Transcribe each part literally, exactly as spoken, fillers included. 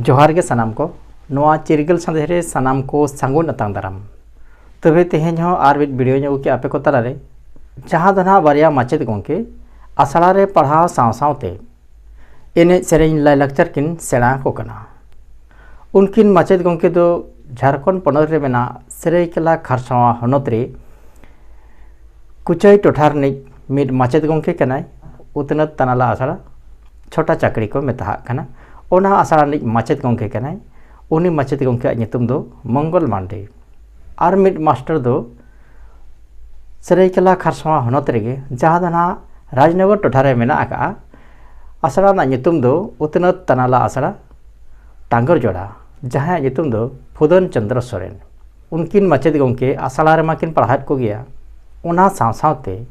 ᱡᱚᱦᱟᱨ ᱜᱮ ᱥᱟᱱᱟᱢ ᱠᱚ᱾ ᱱᱚᱣᱟ ᱪᱤᱨᱜᱟᱹᱞ ᱥᱟᱸᱫᱮᱥ ᱨᱮ ᱥᱟᱱᱟᱢ ᱠᱚ ᱥᱟᱹᱜᱩᱱ ᱟᱛᱟᱝ ᱫᱟᱨᱟᱢ᱾ ᱛᱚᱵᱮ ᱛᱮᱦᱮᱧ ᱦᱚᱸ ᱟᱨ ᱢᱤᱫ ᱵᱷᱤᱰᱤᱭᱳᱧ ᱟᱹᱜᱩ ᱠᱮᱫᱟ ᱟᱯᱮ ᱠᱚ ᱛᱟᱞᱟᱨᱮ, ᱡᱟᱦᱟᱸ ᱫᱚ ᱱᱟᱦᱟᱜ ᱵᱟᱨᱭᱟ ᱢᱟᱪᱮᱫ ᱜᱚᱢᱠᱮ ᱟᱥᱲᱟ ᱨᱮ ᱯᱟᱲᱦᱟᱣ ᱥᱟᱶ ᱥᱟᱶᱛᱮ ᱮᱱᱮᱡ ᱥᱮᱨᱮᱧ ᱞᱟᱭᱼᱞᱟᱠᱪᱟᱨ ᱠᱤᱱ ᱥᱮᱬᱟ ᱟᱠᱚ ᱠᱟᱱᱟ᱾ ᱩᱱᱠᱤᱱ ᱢᱟᱪᱮᱫ ᱜᱚᱢᱠᱮ ᱫᱚ ᱡᱷᱟᱲᱠᱷᱚᱸᱰ ᱯᱚᱱᱚᱛ ᱨᱮ ᱢᱮᱱᱟᱜ ᱥᱟᱹᱨᱟᱹᱭᱠᱮᱞᱟ ᱠᱷᱟᱨᱥᱟᱣᱟ ᱦᱚᱱᱚᱛ ᱨᱮ ᱠᱩᱪᱟᱹᱭ ᱴᱚᱴᱷᱟ ᱨᱤᱱᱤᱡ ᱢᱤᱫ ᱢᱟᱪᱮᱫ ᱜᱚᱢᱠᱮ ᱠᱟᱱᱟᱭ᱾ ᱩᱛᱱᱟᱹᱛ ᱛᱟᱱᱟᱞᱟ ᱟᱥᱲᱟ, ᱪᱷᱳᱴᱟ ᱪᱟᱠᱲᱤ ᱠᱚ ᱢᱮᱛᱟᱜ ᱠᱟᱱᱟ, ᱚᱱᱟ ᱟᱥᱲᱟ ᱨᱤᱱᱤᱡ ᱢᱟᱪᱮᱫ ᱜᱚᱢᱠᱮ ᱠᱟᱱᱟᱭ᱾ ᱩᱱᱤ ᱢᱟᱪᱮᱫ ᱜᱚᱢᱠᱮᱭᱟᱜ ᱧᱩᱛᱩᱢ ᱫᱚ ᱢᱚᱝᱜᱚᱞ ᱢᱟᱱᱰᱤ᱾ ᱟᱨ ᱢᱤᱫ ᱢᱟᱥᱴᱟᱨ ᱫᱚ ᱥᱟᱹᱨᱟᱹᱭᱠᱮᱞᱟ ᱠᱷᱟᱨᱥᱟᱣᱟ ᱦᱚᱱᱚᱛ ᱨᱮᱜᱮ, ᱡᱟᱦᱟᱸ ᱫᱚ ᱱᱟᱦᱟᱜ ᱨᱟᱡᱽᱱᱚᱜᱚᱨ ᱴᱚᱴᱷᱟ ᱨᱮ ᱢᱮᱱᱟᱜ ᱟᱠᱟᱫᱼᱟ᱾ ᱟᱥᱲᱟ ᱨᱮᱱᱟᱜ ᱧᱩᱛᱩᱢ ᱫᱚ ᱩᱛᱱᱟᱹᱛ ᱛᱟᱱᱟᱞᱟ ᱟᱥᱲᱟ ᱴᱟᱸᱜᱚᱨ ᱡᱚᱲᱟ, ᱡᱟᱦᱟᱸᱭᱟᱜ ᱧᱩᱛᱩᱢ ᱫᱚ ᱯᱷᱩᱫᱟᱹᱱ ᱪᱚᱸᱫᱽᱨᱚ ᱥᱚᱨᱮᱱ᱾ ᱩᱱᱠᱤᱱ ᱢᱟᱪᱮᱫ ᱜᱚᱢᱠᱮ ᱟᱥᱲᱟ ᱨᱮᱢᱟ ᱠᱤᱱ ᱯᱟᱲᱦᱟᱣᱮᱫ ᱠᱚᱜᱮᱭᱟ, ᱚᱱᱟ ᱥᱟᱶ ᱥᱟᱶᱛᱮ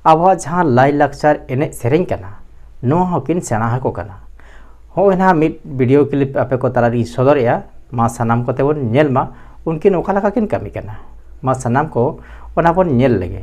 ᱟᱵᱚᱣᱟᱜ ᱡᱟᱦᱟᱸ ᱞᱟᱭᱼᱞᱟᱠᱪᱟᱨ ᱮᱱᱮᱡ ᱥᱮᱨᱮᱧ ᱠᱟᱱᱟ, ᱱᱚᱣᱟ ᱦᱚᱸᱠᱤᱱ ᱥᱮᱬᱟ ᱟᱠᱚ ᱠᱟᱱᱟ᱾ ᱦᱚᱸᱜᱼᱚᱭ ᱱᱟᱦᱟᱜ ᱢᱤᱫ ᱵᱷᱤᱰᱤᱭᱳ ᱠᱞᱤᱯ ᱟᱯᱮ ᱠᱚ ᱛᱟᱞᱟᱨᱤᱧ ᱥᱚᱫᱚᱨᱮᱜᱼᱟ, ᱢᱟ ᱥᱟᱱᱟᱢ ᱠᱚᱛᱮ ᱵᱚᱱ ᱧᱮᱞ ᱢᱟ ᱩᱱᱠᱤᱱ ᱚᱠᱟ ᱞᱮᱠᱟ ᱠᱤᱱ ᱠᱟᱹᱢᱤ ᱠᱟᱱᱟ᱾ ᱢᱟ ᱥᱟᱱᱟᱢ ᱠᱚ ᱚᱱᱟ ᱵᱚᱱ ᱧᱮᱞ ᱞᱮᱜᱮ᱾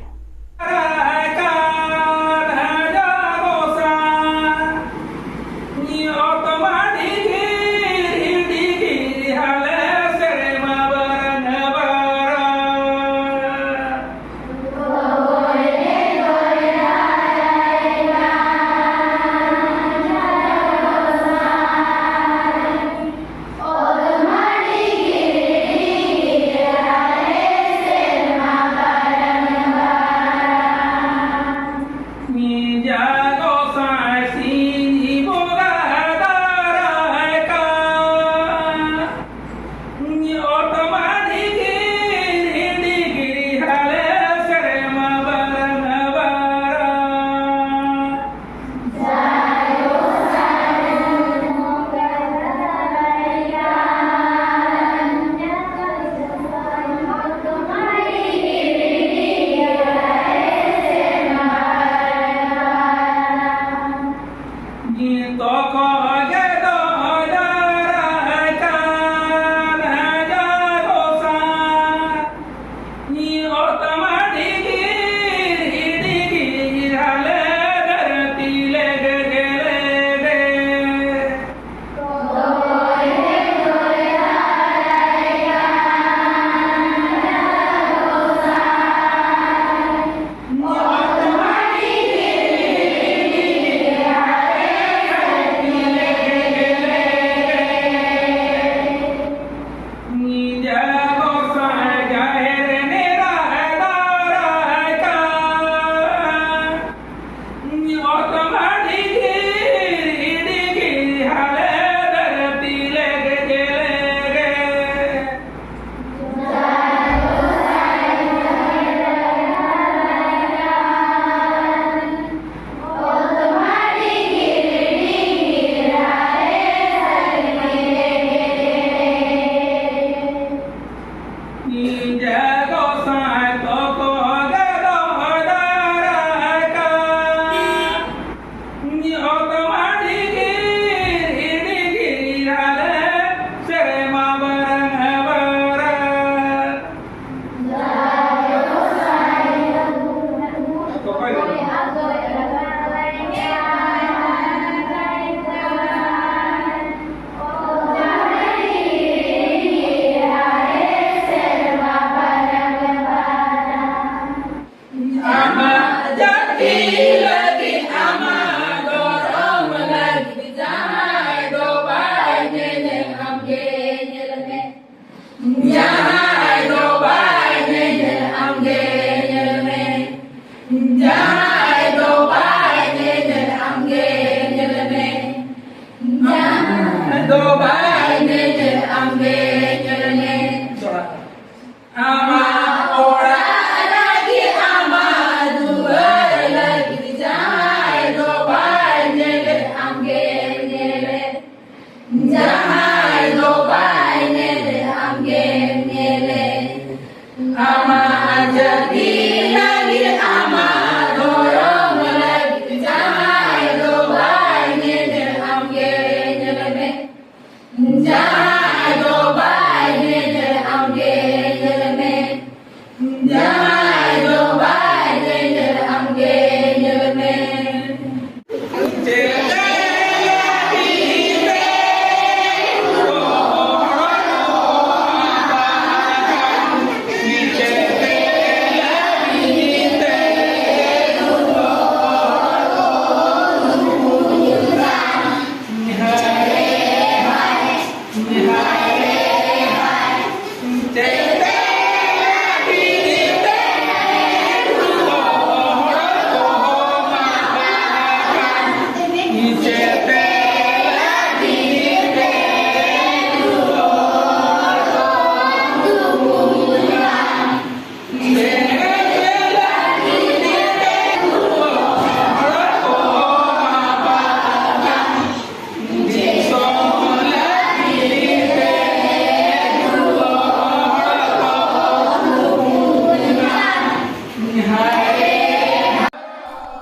ᱚᱛ ᱢᱟ ᱰᱷᱤᱜᱤᱨ ᱰᱷᱤᱜᱤᱨ ᱦᱟᱞᱮ ᱫᱷᱟᱹᱨᱛᱤ ᱞᱮᱜᱮᱡ ᱞᱮᱜᱮᱡ᱾ ᱤᱧ ᱡᱮ ᱜᱚᱸᱥᱟᱭ ᱛᱚᱠᱚ ᱜᱮ ᱫᱚᱦᱚ ᱫᱟᱨᱟᱭ ᱠᱟᱱ᱾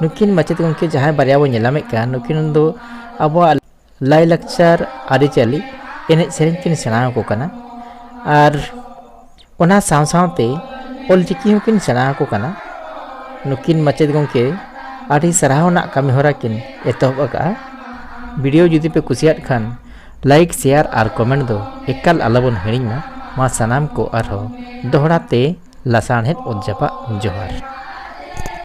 ᱱᱩᱠᱤᱱ ᱢᱟᱪᱮᱫ ᱜᱚᱢᱠᱮ ᱡᱟᱦᱟᱸᱭ ᱵᱟᱨᱭᱟ ᱵᱚᱱ ᱧᱮᱞᱟᱢᱮᱫ ᱠᱟᱱ, ᱱᱩᱠᱤᱱ ᱫᱚ ᱟᱵᱚᱣᱟᱜ ᱞᱟᱭᱼᱞᱟᱠᱪᱟᱨ, ᱟᱹᱨᱤᱪᱟᱹᱞᱤ, ᱮᱱᱮᱡ ᱥᱮᱨᱮᱧ ᱠᱤᱱ ᱥᱮᱬᱟ ᱟᱠᱚ ᱠᱟᱱᱟ᱾ ᱟᱨ ᱚᱱᱟ ᱥᱟᱶ ᱥᱟᱶᱛᱮ ᱚᱞᱪᱤᱠᱤ ᱦᱚᱸᱠᱤᱱ ᱥᱮᱬᱟ ᱟᱠᱚ ᱠᱟᱱᱟ᱾ ᱱᱩᱠᱤᱱ ᱢᱟᱪᱮᱫ ᱜᱚᱢᱠᱮ ᱟᱹᱰᱤ ᱥᱟᱨᱦᱟᱣ ᱨᱮᱱᱟᱜ ᱠᱟᱹᱢᱤ ᱦᱚᱨᱟ ᱠᱤᱱ ᱮᱛᱚᱦᱚᱵ ᱟᱠᱟᱫᱼᱟ᱾ ᱵᱷᱤᱰᱤᱭᱳ ᱡᱩᱫᱤ ᱯᱮ ᱠᱩᱥᱤᱭᱟᱜ ᱠᱷᱟᱱ, ᱞᱟᱭᱤᱠ, ᱥᱮᱭᱟᱨ ᱟᱨ ᱠᱚᱢᱮᱱᱴ ᱫᱚ ᱮᱠᱟᱞ ᱟᱞᱚᱵᱚᱱ ᱦᱤᱲᱤᱧ ᱢᱟ᱾ ᱢᱟ ᱥᱟᱱᱟᱢ ᱠᱚ ᱟᱨᱦᱚᱸ ᱫᱚᱦᱲᱟ ᱛᱮ ᱞᱟᱥᱟᱬᱦᱮᱫ ᱚᱛ ᱡᱟᱯᱟᱜ ᱡᱚᱦᱟᱨ᱾